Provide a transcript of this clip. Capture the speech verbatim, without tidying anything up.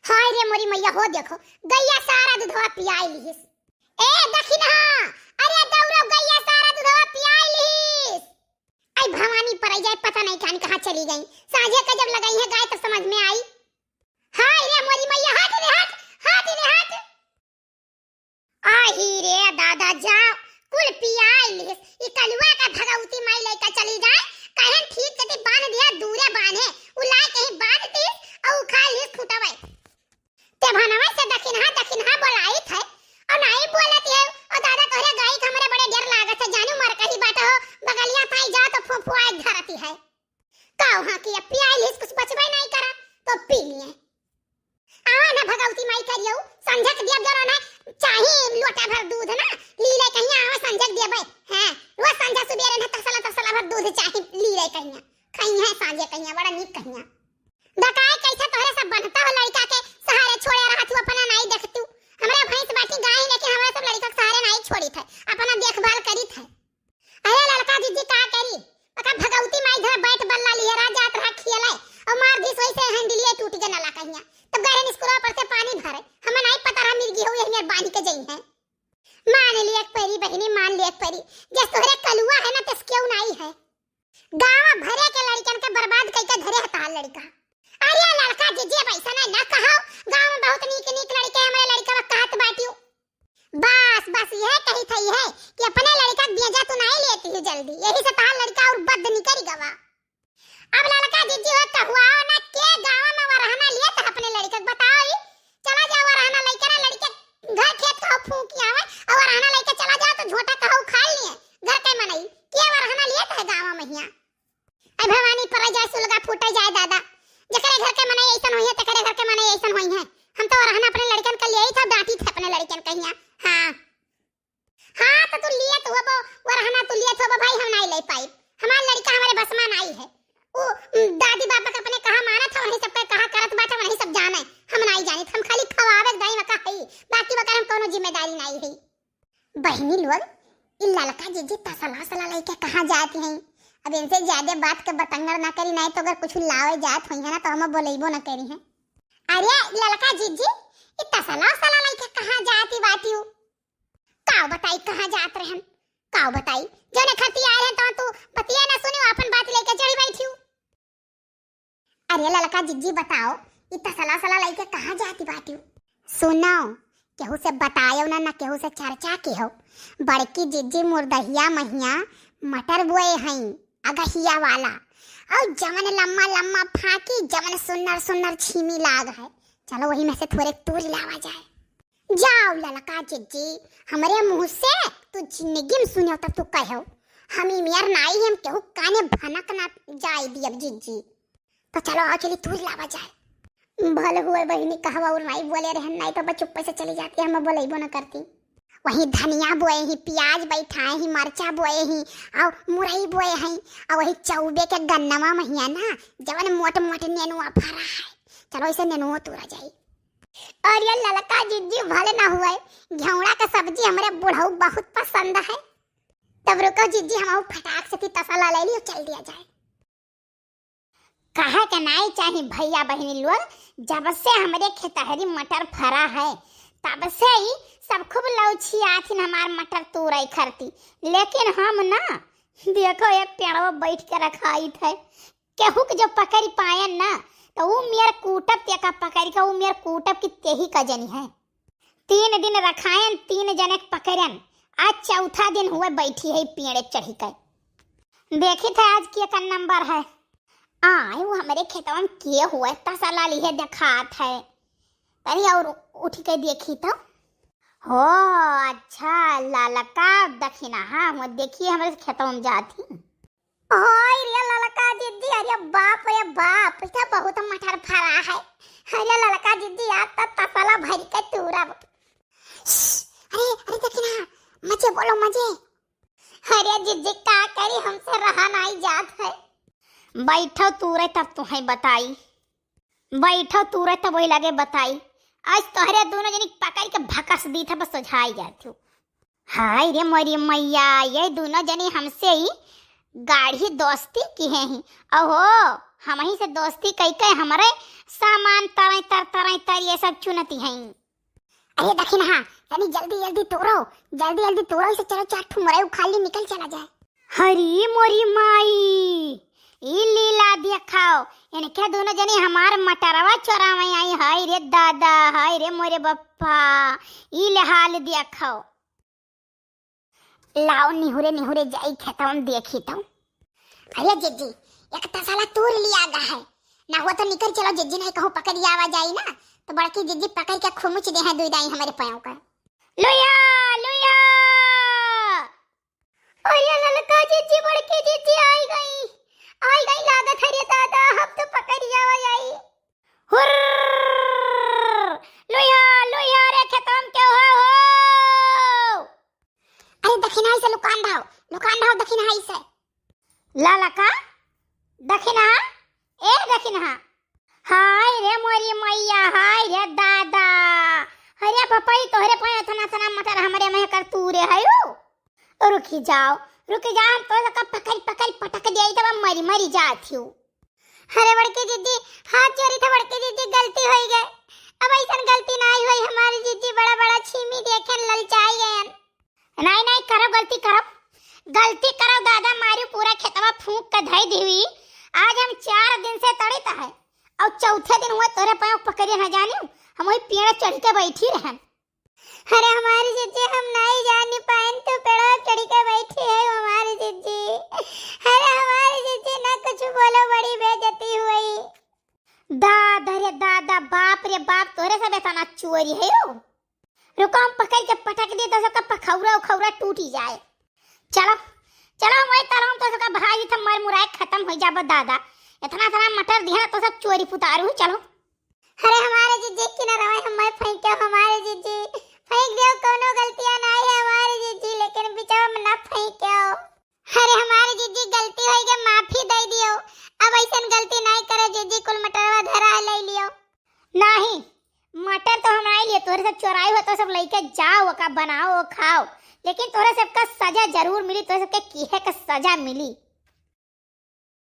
हाय रे मोरी मैया हो, देखो गैया सारा दूधवा पियाई लिहिस। ए दखिनहा, अरे दौड़ो, गैया सारा दूधवा पियाई लिहिस। आई भवानी परै जाए, पता नहीं कान कहाँ चली गई। साँझे का जब लगाई है गाय तब समझ में आई। हाय रे मोरी मैया, हट रे हट, हट रे हट। आही रे दादा, जाओ, कुल पियाई लिहिस। ई कलुआ का भगवती माई लइका चली जाए, कहन ठीक कति बांध दिया, दूरे बांधे, उ लाए कहीं बांध दिस, अउ उखाड़ लिहिस खूंटवे। ते भनवे से दखिनहा, दखिनहा बोलाइत है, अउ नाई बोलत है, अउ दादा तोहरे गाई के हमरे बड़े डर लागत है, जानू मर कही बात हो, बगलिया ताई जाओ तो फुफुआई धरती है। का वहाँ की अब पियाई लिहिस, कुछ बचबे नहीं करा, तो पी लिए। आवा ना भगवती माई करियो, संझक दिया जरा ना, चाही लोटा भर दूध ना, ली ले कहिया, आवा संझक दिया बे। हाँ, रोज संझा सुबेरे ना तसला तसला भर दूध चाही, ली ले कहिया। खइया साँझे कहिया, बड़ा नीक कहिया। दकाई कैसे तोहरे सब बनता हो लड़का के सहारे छोड़े रहत हो, अपना नाई देखतू। हमरा भैंस बाटी गाय, लेकिन हमरा सब लड़का के सहारे नाई छोड़ित है, अपना देखभाल करित है। अरे ललका जिज्जी का करी, ओका भगवती माई धरा बैट बल्ला लिए रहा, जात रहा खेले, अउ मार दिस वैसे हैंडलिए टूट गए नला कहिया। तब गए स्कूल पर से पानी भरे, हमें नाई पता रहा मिर्गी हो यही मेर बांध के जई है। मान लिए एक परी बहिनी, मान लिए एक परी, जस तोहरे कलुआ है ना तस क्यों नाई है। गाँव भरे के लड़कन के बर्बाद कई के धरे हताल लड़का। अरे ललका जिज्जी अब ऐसा ना, ना कहो, गाँव में बहुत नीक नीक लड़के हमरे लड़का कहत बाटियो। बस, बस यह कही थई है कि अपने लड़का के बेजा तू नाई लेती है जल्दी, यही से तार लड़का और बद निकल गवा। अब ललका जिज्जी हो कहुआ ना के गाँव में वरहना लिए तो अपने लड़का के बताओ ही। चला जाओ वरहना लइके ना लड़के घर खेत का फूंक आवे और वरहना लइके चला जाओ तो झोटा कहो खा लिए घर के मनई के वरहना लिए तो है गाँव में हिया। ऐ भवानी परै जाए सुलगा फूटै जाए दादा, जेकरे घर के मनई ऐसन होइहैं, तेकरे घर के मनई ऐसन होइहैं। हम तो वरहना अपने लड़कन के लिए ही था, डांटी थे अपने लड़कन कहिया। हाँ। हाँ, तो तू लिए तो होबो, वरहना तू लिए तो होबो भाई, हम नाई ले पाई। हमार लड़का हमारे बस में नाई है। उ, उम, दादी बाबा के अपने कहा मानत है, वही सबके कहा करत बाटे, वही सब जाने। हम नाई जानित, हम खाली खवावे के दाई में का हई, बाकी वकर हम कोनो जिम्मेदारी नाई है। बहिनी लोग, ई ललका जिज्जी तसला वसला लइके कहाँ जात हैं? अब इनसे ज्यादा बात के बतंगड़ ना करी, नाई तो अगर कुछ लावे जात होइहैं ना, तो हम बोलइबो ना करिहैं। अरे ललका जिज्जी, ई तसला वसला लइके कहाँ जात ही बाटियो? काव बताई कहाँ जात रहन? काव बताई, जौने खती आए हैं तो तू बतिया ना सुनियो, अपन बात लेके चढ़ी बैठियो। अरे ललका जिज्जी बताओ, ई तसला सला लइके कहाँ जाती बाटियो? सुनो, केहू से बतायो ना, ना केहू से चर्चा किहो। बड़की जिज्जी मुर्दहिया महिया मटर बोए हईं, अगहिया वाला। और जवन लम्मा लम्मा फाकी, जवन सुन्नर सुन्नर छीमी लाग है, चलो वही में से थोड़े तूर लावा जाए। जाओ ललका जिज्जी, हमरे मुँह से तू जिंदगी में सुन्यो तब तू कहो, हम ई मेर नाई, हम केहू काने भनक ना जाए दियब जिज्जी। तो चलो आओ चली तूर लावा जाए। भल हुए बहिनी कहवा और नाई बोले रहन, नाई तो बस चुप्पे से चली जाती, हम बोलइबो ना करती। वही धनिया बोए ही, प्याज बैठाए ही, मरचा बोए ही, और मुरई बोए ही, और वही चौबे के गन्नवा महिया ना, जवन मोट मोट नेनुआ फरा है, चलो इसे नेनुआ तूरा जाई। और ये ललका जिज्जी भले ना हुए, घेवड़ा का सब्जी हमरे बुढ़ऊ बहुत पसंद है। तब रुको जिज्जी, हम फटाक से ती तसला ले लियो, चल दिया जाए। कहे के नाई चाही भैया बहिनी लोग, जब से हमरे खेतहरी मटर फरा है, तब से ही सब खूब लौछियाथिन हमार मटर तूरे खरती, लेकिन हम ना, देखो एक पेड़वा बैठ के रखाइत है, केहू के जो पकड़ी पायन ना, तो ऊ मेर कूटब, तेका पकड़ के ऊ मेर कूटब कि तेही का जनी है। तीन दिन रखायन, तीन जने के पकड़न, आज चौथा दिन हुए बैठी है पेड़ चढ़ी के। देखी थे आज के का नंबर है। आए वो हमरे खेतवा में के हुए तसला लिहे देखात है। तनी और उठ के देखी तो। हो अच्छा, ललका दखिनहा हुए, देखिए हमरे खेतवा में जात ही। ओए रे ललका जिज्जी, अरे बाप रे बाप, ई तो बहुत मटर फरा है। अरे ललका जिज्जी, आज तो तसला भर के तूरब। श्श, अरे, अरे देखी ना, मजे बोलो, मजे। अरे जिज्जी, का करी, हमसे रहा नाई जात है। बैठो तूरे तब तुहैं बताई। बैठो तूरे तब वही लगे बताई। आज तोहरे दोनों जनी पकड़ के भकस दी था, बस सोझाई जाती हूँ। हाय रे मोरी मैया, ये दोनों जनी हमसे ही गाढ़ी दोस्ती किहे ही। ओहो, हमही से दोस्ती कई के हमरे सामान तरई तर, तरई तर पर ये सब चुनती हैं। अरे दखिनहा, तनी जल्दी जल्दी तोरो, जल्दी जल्दी तोरो, इसे चलो चार ठो मुरई उखाड़ ली, निकल चला जाए। हरी मोरी माई, ई लीला देखाओ, इनके दोनों जने हमार मटरवा चोरावे आई, हाय रे दादा, हाय रे मोरे बप्पा, ई ले हाल देखाओ। लाओ निहुरे निहुरे जाई खेतवा में देखी तो। अरे जिज्जी, एक तसला तूर लिया गा है, ना हो तो निकल चलो जिज्जी, नहीं कहूँ पकड़ आवा जाई ना, तो बड़की जिज्जी पकड़ के खुमुच दे हैं दुई दाई हमारे पाँव का। लुया, लुया। अरे ललका जिज्जी, बड़की जिज्जी आई गई, आई गई लागत है रे दादा, हम तो पकड़ आवा जाई। हुर्र! लुया, लुया रे खेतम के हो, हो। अरे दखिनहा से लुकान रहो, लुकान रहो दखिनहा से। ललका, दखिनहा, ए दखिनहा। हाय रे मोरी मैया, हाय रे दादा। अरे पपई तोहरे पे इतना इतना मटर हमरे में कर तू रे हयू। रुकी जाओ, रुकी जाओ, हम तो सबका पकड़ पकड़ पटक दिया, तब मरी मरी जात हूँ। अरे बड़की जिज्जी, हाथ जोड़ी था बड़की जिज्जी, गलती होई गए, अब ऐसन गलती नाई होई हमारी जिज्जी, बड़ा बड़ा छीमी देखेन ललचाई गयन। नाई नाई करब गलती करब, गलती करब दादा, मारी पूरा खेतवा फूंक के धई दीवी। आज हम चार दिन से तड़ित है और चौथे दिन हुआ तोरे पाँव पकड़े न जानी, हम वही पेड़ चढ़ के बैठी रहन। अरे हमारी जिज्जी, हम नाई जानी पाइन तू पेड़वा चढ़ के बैठी है हमारी जिज्जी। अरे हमारी जिज्जी ना कुछ बोलो, बड़ी बेइज्जती हुई। दादा रे दादा, बाप रे बाप, तोरे सब इतना चोरी है हो। रुको हम पकड़ के पटक दे तो सबका पखौरा उखौरा टूटी जाए। चलो चलो, हम वही तरह तो सबका भाई था मर मुराए खत्म हो जाबो दादा। इतना इतना मटर दिया तो सब चोरी पुतारू, चलो। अरे हमारे जिज्जी की ना रवाई, हम मत फेंक्यो हमारे जिज्जी, फेंक दियो, कोनो गलतियां ना है हमारे जिज्जी, लेकिन बिचवा में ना फेंक्यो। अरे हमारे जिज्जी गलती होई गए, माफी दे दियो, अब ऐसन गलती नहीं करे जिज्जी, कुल मटरवा धरा है, ले लियो। नहीं, मटर तो हम नहीं लिए, तोहरे सब चोराई हो तो सब लेके जाओ, ओका बनाओ, खाओ, लेकिन तोहरे सबका सजा जरूर मिली, तोहरे सबके किहे का सजा मिली।